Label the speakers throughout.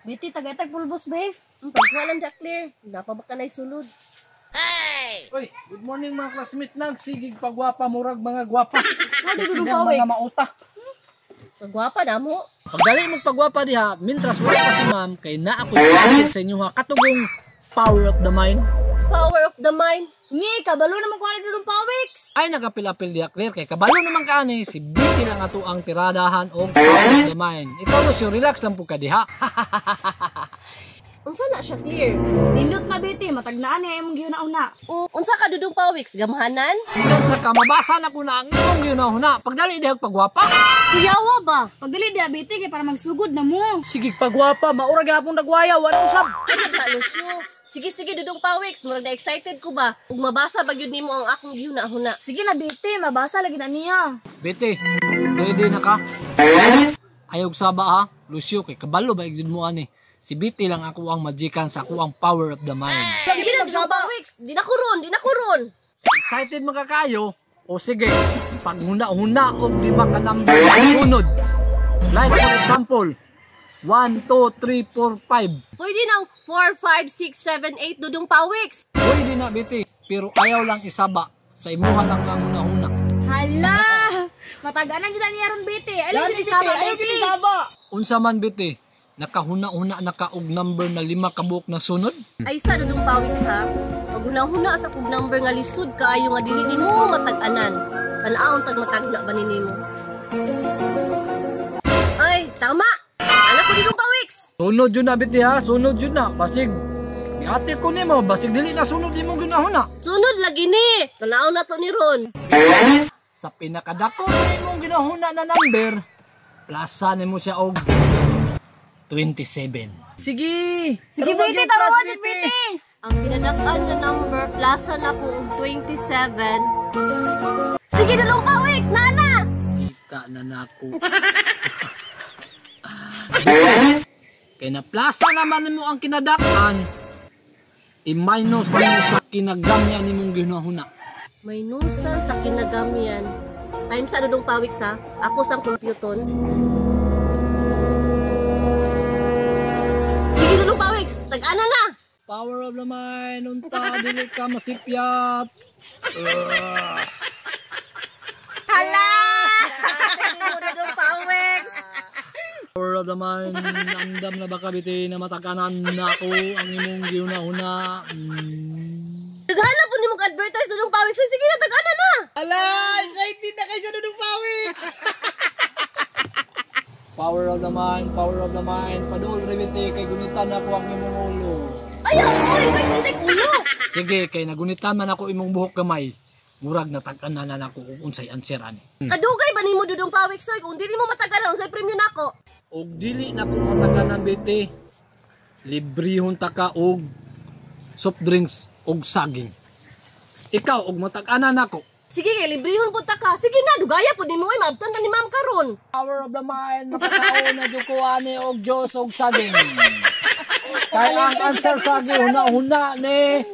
Speaker 1: Betty, tagay-tag pulbos be.
Speaker 2: Pagkuha lang da, Claire. Napa ba ka na'y sulod?
Speaker 3: Uy, good morning mga classmate. Nagsigig pagwapa, murag mga gwapa.
Speaker 1: Ano dudong
Speaker 3: Ang
Speaker 1: pawik?
Speaker 3: mga mauta.
Speaker 2: Pagwapa na mo.
Speaker 3: Pagdali mong pagwapa diha, mintras wala pa si ma'am, kay naa ko klase sa inyo ha, katugong power of the mind.
Speaker 2: Power of the mind.
Speaker 1: Ngi, kabalo naman ko ani dudong pawiks.
Speaker 3: Ay nagapil-apil diha, Claire, kay kabalo naman ka ani, si Betty lang ato ang tiradahan og power of the mind. Ikaw, Lucio, relax lang po ka diha.
Speaker 2: Unsa na siya, Claire?
Speaker 1: Nindot na Betty, matagnaan niya imong gihuna-una.
Speaker 2: Unsa ka dudong pawiks? Gamhanan?
Speaker 3: Hanggang sa ka, mabasa na ko na ang imong gihuna-huna. Pagdali diha pagwapa.
Speaker 2: Kuyawa ba?
Speaker 1: Pagdali diha Betty kay para magsugod na mo.
Speaker 4: Sige pagwapa, maura gihapon nagwaya, wala usab.
Speaker 2: Ay, nagka, Lucio. Sige, sige, dudong pawiks. Murag na excited ko ba? Ug mabasa ba gyud nimo ang akong gihuna-huna?
Speaker 1: Sige na Betty, mabasa lagi na niya.
Speaker 3: Betty, ready na ka? Ayaw saba ha, Lucio, kay kabalo ba exit mo ani? Si Betty lang ako ang magikan sa ako ang power of the mind.
Speaker 2: Sige na, dudong pawiks. Di na ko ron, di na ko ron.
Speaker 3: Excited makakayo? O sige, paghuna-huna og lima ka number sunod. Like for example, 1, 2, 3, 4, 5.
Speaker 2: Pwede nang 4, 5, 6, 7, 8, dudong pawiks.
Speaker 3: Pwede na Betty, pero ayaw lang isaba. Sa imuha lang ang huna-huna.
Speaker 1: Hala! Mataganan jud na niya ron Betty. Ayaw
Speaker 4: Gani
Speaker 1: jud
Speaker 4: Betty,
Speaker 1: isaba
Speaker 4: ayaw
Speaker 1: Betty.
Speaker 4: gid isaba.
Speaker 3: Unsa man Betty, nakahuna-huna na ka og number na lima ka buok na sunod?
Speaker 2: Ay sa dudong pawiks ha. Paghuna-huna sa kog number nga lisod kaayo nga dili nimo matag-anan. Tan-awon tag matagna ba ni nimo? Ay, tama. Anak ko dudong pawiks.
Speaker 3: Sunod yun na Betty ha, sunod yun na. Basig, miati ko nimo, basig dili na sunod imong ginahuna.
Speaker 2: Sunod lagi ni. Tan-aw na to ni Ron.
Speaker 3: Sa pinakadako na imong ginahuna na number, plaza nimo siya og 27.
Speaker 4: Sige.
Speaker 1: Sige Betty, tama jud Betty.
Speaker 2: Ang pinadakan na number plaza na ko og 27. Sige dudong pawiks, nana.
Speaker 3: Kita na nako. Kay na plaza naman nimo ang kinadakan, i-minus nimo sa kinagamyan nimong ginahuna.
Speaker 2: May nusan sa kinagamyan. Time sa dudong pawiks ha. Ako sang kompyuton. Sige dudong pawiks, tag-ana na.
Speaker 3: Power of the mind, unta dili ka masipyat.
Speaker 1: Hala!
Speaker 2: Dudong pawiks.
Speaker 3: Power of the mind, andam na ba ka biti na mataganan na ako ang imong gihuna-huna.
Speaker 2: Taghala po nimo advertise dudong pawiks. Sige na, tag-ana na.
Speaker 4: Ala, excited na kay sa Dudong Pawiks.
Speaker 3: Power of the mind, power of the mind. Padul rebete kay gunitan ako ang imong ulo.
Speaker 2: Ayaw, oy, kay gunitay ulo.
Speaker 3: Sige, kay nagunitan man ako imong buhok gamay. Murag natag-anan na nako kung unsay answer ani.
Speaker 2: Kadugay ba nimo dudong pawiks oy? Kung dili mo matagalan unsay premyo nako?
Speaker 3: Og dili na ko mataganan bete. Librehon ta ka og soft drinks og saging. Ikaw og matag-anan nako.
Speaker 2: Sige kay librehon pud ta ka. Sige na, dugaya pud nimo oy, maabtan ta ni ma'am karon.
Speaker 3: Power of the mind, makakaon na jud ko ani og Diyos og saging. Kay ang answer sa huna-huna ni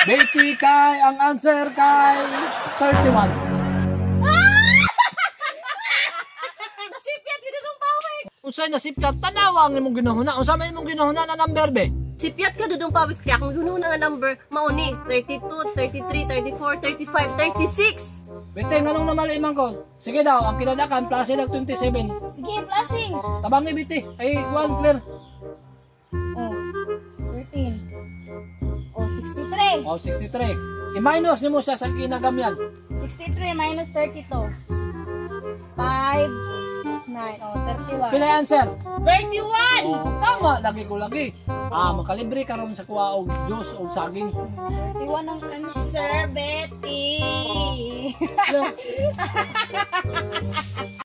Speaker 3: Betty kay ang answer kay 31.
Speaker 2: Nasipyat yun dudong pawiks.
Speaker 3: Unsay nasipyat tanawa ang imong ginahuna? Unsa may imong ginahuna na number be?
Speaker 2: Sipyat ka dudong pawiks kay akong ginahuna nga number mao ni 32, 33, 34, 35, 36.
Speaker 3: Bete, nganong namali man ko? Sige daw, ang kinadakan plus lag 27.
Speaker 1: Sige, plasing.
Speaker 3: Tabang ni Betty. Ay, kuan clear.
Speaker 1: Oh, 13. Oh, 63.
Speaker 3: Oh, 63. I-minus nimo siya sa kinagamyan.
Speaker 1: 63 minus 32. 5, 9, oh, 31.
Speaker 3: Pila answer?
Speaker 2: 31.
Speaker 3: Oh, tama lagi ko lagi. Ah, makalibre karon sa kuha og juice og saging.
Speaker 1: 31 ang answer, Betty.
Speaker 3: Ano?